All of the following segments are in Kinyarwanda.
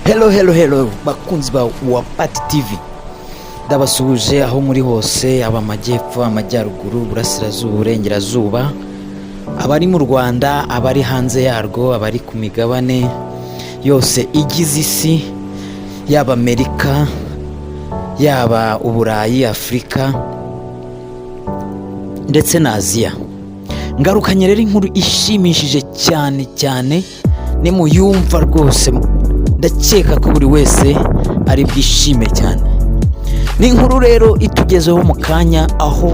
Hello, hello, hello, bakunzi ba Wapati TV, ndabasuhuje aho muri hose, aba amajyepfo, amajyaruguru, uburasirazuba, uburengerazuba, abari mu Rwanda, abari hanze yarwo, abari ku migabane yose igize isi, yaba Amerika, yaba Uburayi, Afurika ndetse na Aziya. Ngarukanye rero inkuru ishimishije cyane cyane. Nimuyumva rwose, ndakeka ko buri wese ari bwishime cyane. Ni inkuru rero itugezeho mu kanya, aho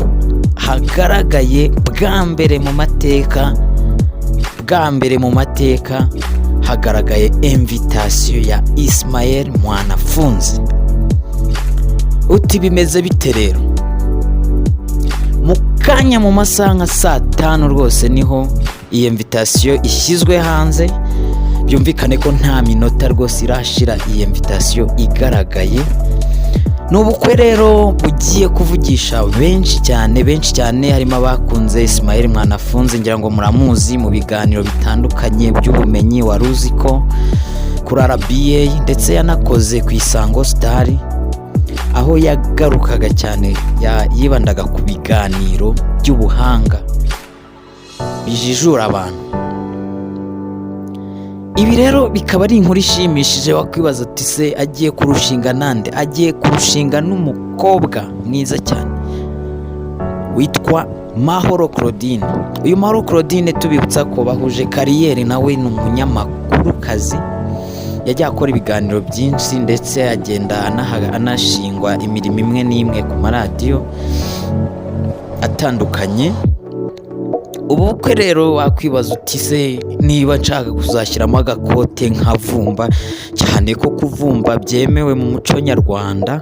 hagaragaye bwa mbere mu mateka, bwa mbere mu mateka hagaragaye invitation ya Ismael Mwanafunzi. Uti bimeze bite rero? Mu kanya, mu masaha nka saa 5 rwose, niho iyi invitation ishyizwe hanze. Byumvikane ko nta minota rwose irashira iyi invitation igaragaye. Ni ubukwe rero bugiye kuvugisha benshi cyane, benshi cyane, harimo abakunze Ismael Mwanafunzi. Ngira ngo muramuzi mu biganiro bitandukanye by'ubumenyi, wari uzi ko kuri RBA, ndetse yanakoze ku Isango Star, aho yagarukaga cyane, yibandaga ku biganiro by'ubuhanga bijijura abantu. Ibi rero bikaba ari inkuru ishimishije. Wakwibaza ati: "Se agiye kurushinga nande?" Agiye kurushinga n'umukobwa mwiza cyane witwa Mahoro Claudine. Uyu Mahoro Claudine, tubibutsa ko bahuje carrière, nawe ni umunyamakurukazi, yagiye akora ibiganiro byinshi, ndetse agenda anashingwa imirimo imwe n'imwe ku maradiyo atandukanye. Ubu bukwe rero, wakwibaza uti: "Se niba nshaka kuzashyiramo agakote nkavumba cyane, ko kuvumba byemewe mu muco nyarwanda?"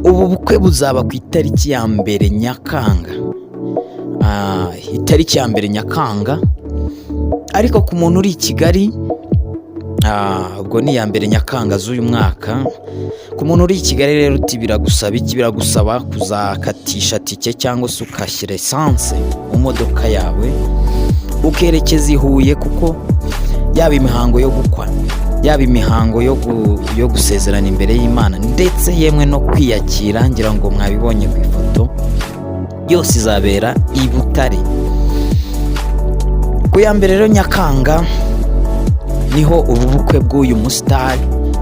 Ubu bukwe buzaba ku itariki ya 1 Nyakanga. Itariki ya 1 Nyakanga, ariko ku muntu uri i Kigali, ubwo ni iya 1 Nyakanga z'uyu mwaka. Ku muntu uri i Kigali rero, uti biragusaba iki? Biragusaba kuzakatisha tike cyangwa se ukashyira essence mu modoka yawe, ukerekeza i Huye, kuko yaba imihango yo gukwa, yaba imihango yo gusezerana imbere y'Imana, ndetse yemwe no kwiyakira, ngira ngo mwabibonye ku ifoto, yose izabera i Butare. Ku ya 1 rero Nyakanga niho ubu bukwe bw'uyu musitari,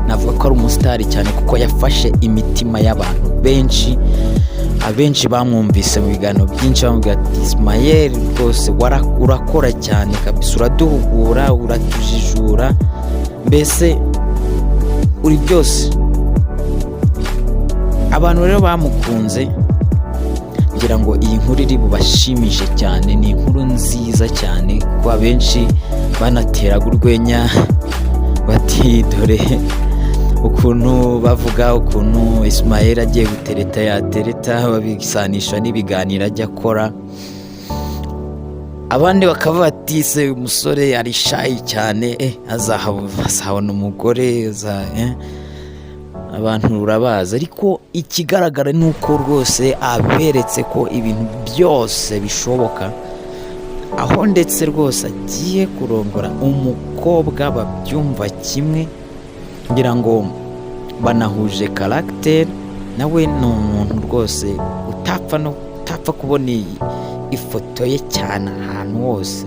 navuga ko ari umusitari cyane kuko yafashe imitima y'abantu benshi. Abenshi bamwumvise mu biganiro byinshi bamubwira ati: "Ismael rwose urakora cyane kabisa, uraduhugura, uratujijura, mbese uri byose." Abantu rero bamukunze, ngira ngo iyi nkuru iri bubashimishe cyane. Ni inkuru nziza cyane, kuko abenshi banateraga urwenya bati: "Dore ukuntu bavuga ukuntu Ismael agiye gutereta, yatereta," babisanisha n'ibiganiro ajya akora. Abandi bakavuga ati: "Se uyu musore ari shy cyane, azabona umugore eh." Abantu urabazi, ariko ikigaragara ni uko rwose aberetse ko ibintu byose bishoboka, aho ndetse rwose agiye kurongora umukobwa babyumva kimwe. Ngira ngo banahuje caractère, nawe ni umuntu rwose utapfa no utapfa kubona ifoto ye cyane ahantu hose.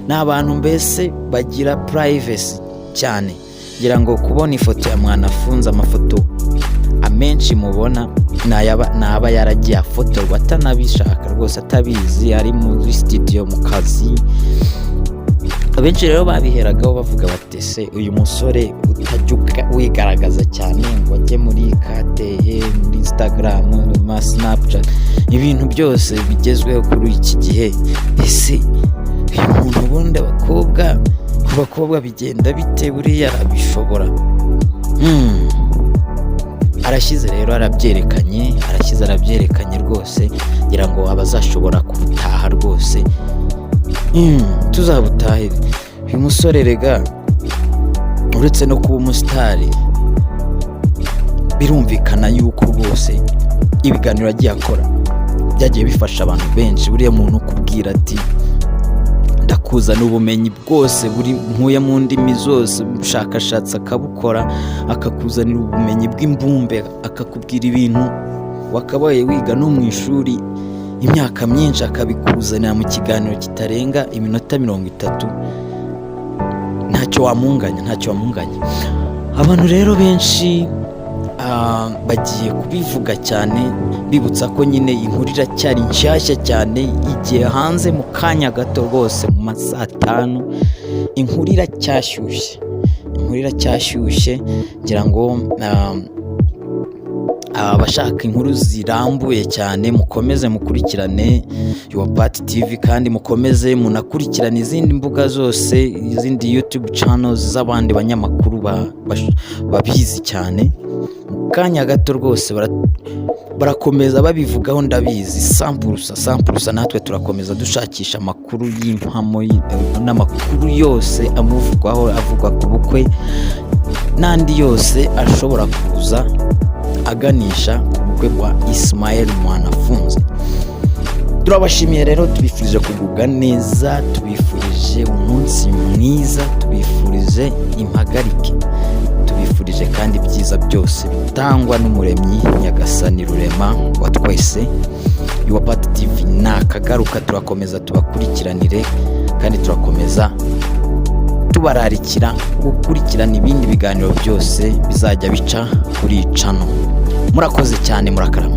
Ni abantu mbese bagira privacy cyane. Ngira ngo kubona ifoto ya Mwanafunzi, amafoto amenshi mubona ni aba yaragiye afotorwa atanabishaka rwose, atabizi, ari muri studio mu kazi. Abenshi rero babiheragaho bavuga bati: "Ese uyu musore utajya wigaragaza cyane ngo ajye muri kateye, muri Instagram, ma Snapchat, ibintu byose bigezweho kuri iki gihe, ese uyu muntu ubundi abakobwa, ku bakobwa bigenda bite? Buriya arabishobora?" Arashyize rero arabyerekanye, arashyize arabyerekanye rwose. Ngira ngo abazashobora kubutaha rwose, tuzabutahe. Uyu musore rega, uretse no kuba umusitari, birumvikana yuko rwose ibiganiro yagiye akora byagiye bifasha abantu benshi. Buriya muntu ukubwira ati: Kuzana ubumenyi bwose buri nkuye mu ndimi zose, ubushakashatsi akabukora, akakuzanira ubumenyi bw'imbumbe, akakubwira ibintu wakabaye wiga no mu ishuri imyaka myinshi, akabikuzanira mu kiganiro kitarenga iminota 30. Ntacyo wamunganya, ntacyo wamunganya. Abantu rero benshi bagiye kubivuga cyane, bibutsa ko nyine inkuru iracyari nshyashya cyane, igiye hanze mu kanya gato rwose, mu ma saa 5. Inkuru iracyashyushye, inkuru iracyashyushye. Ngira ngo abashaka inkuru zirambuye cyane mukomeze mukurikirane Yuwapati TV, kandi mukomeze munakurikirane izindi mbuga zose, izindi YouTube channels z'abandi banyamakuru babizi cyane. Mu kanya gato rwose barakomeza babivugaho, ndabizi sampurusa sampurusa. Natwe turakomeza dushakisha amakuru y'impamo n'amakuru yose amuvugwaho, avugwa ku bukwe n'andi yose ashobora kuza aganisha ku bukwe bwa Ismael Mwanafunzi. Turabashimiye rero, tubifurije kugubwa neza, tubifurije umunsi mwiza, tubifurije impagarike, tubifurije kandi ibyiza byose bitangwa n'Umuremyi Nyagasani Rurema wa twese. Yuwapati TV ni akagaruka, turakomeza tubakurikiranire kandi turakomeza tubararikira gukurikirana ibindi biganiro byose bizajya bica kuri iyi channel. Murakoze cyane, murakarama.